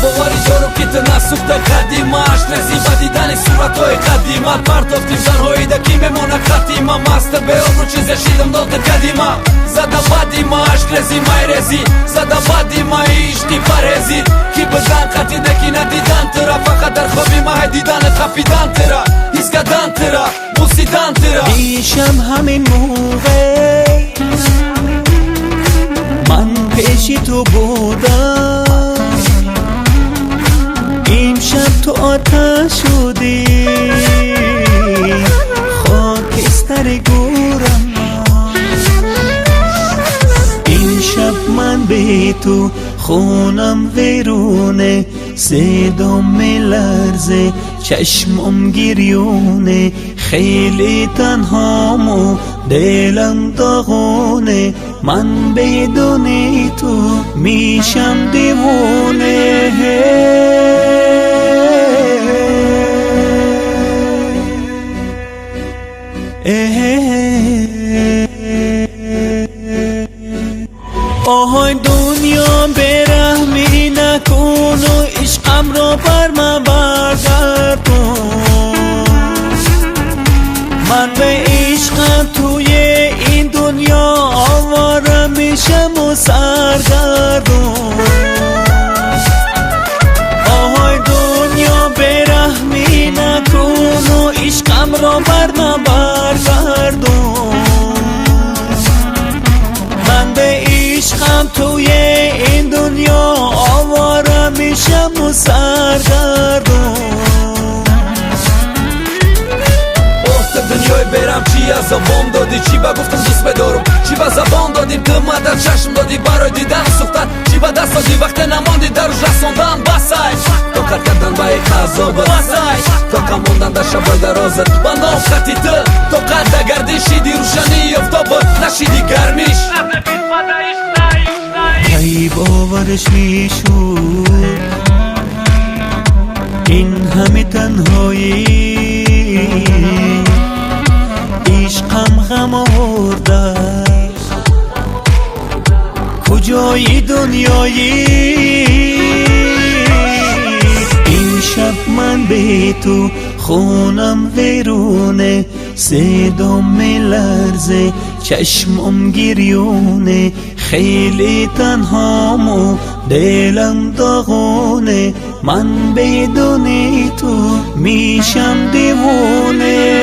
Боварӣ дорам, ки ту насӯхта қадимаш рези ба дидани суратҳои қадимат. Партофтим занҳоида, ки мемона хатима. Маста беобрӯ чизе шидам дода кадима. Зада бадима ашк рези, май рези. Зада бадима ишқи парезит, ки бизан қатида, ки надидан тура. Фақат дар хоби ма ҳай диданат, хафидан тура, ҳис кардан тура, бусидан тура. Дишаб ҳамин موقع من پیشی تو بودم، امشب تو آتش شدی، خاکستر گورم. امشب من به تو خونم ویرونه، صدام میلرزه، چشمم گریونه، خیلی تنهام و دلم داغونه، من بدون تو میشم دیوونه. آهای دنیا، برحمی نکن و عشقم را بر من برگردون. من به عشقم توی این دنیا آواره میشم و سرگردون. آهای دنیا، برحمی نکن و عشقم را بر من برگردون. من به عشقم توی این دنیا آواره میشم و سرگردون. Оҳ, дунёи берам, чӣ азобом додӣ? Чӣ ба гуфтам дӯст медорум, чӣ ба забон додим? Ту ма дар чашм додӣ барои дидан сӯхтан. Чӣ ба даст додӣ, вақте намондӣ даруш расондан? Басай тоқат кардан ба ин азобат, басай тоқа мондан дар шабои дарозат. Ба ном хати ту тоқат да гардишиди рӯшании офтобот, нашиди гармиш. کی باورش میشد این همه تنهایی عشقم غم آورده؟ کجای دنیایی؟ این شب من به تو خونم ویرونه، صدام میلرزه، چشمم گریونه، خیلی تنهام و دلم داغونه، من بدون تو میشم دیوونه.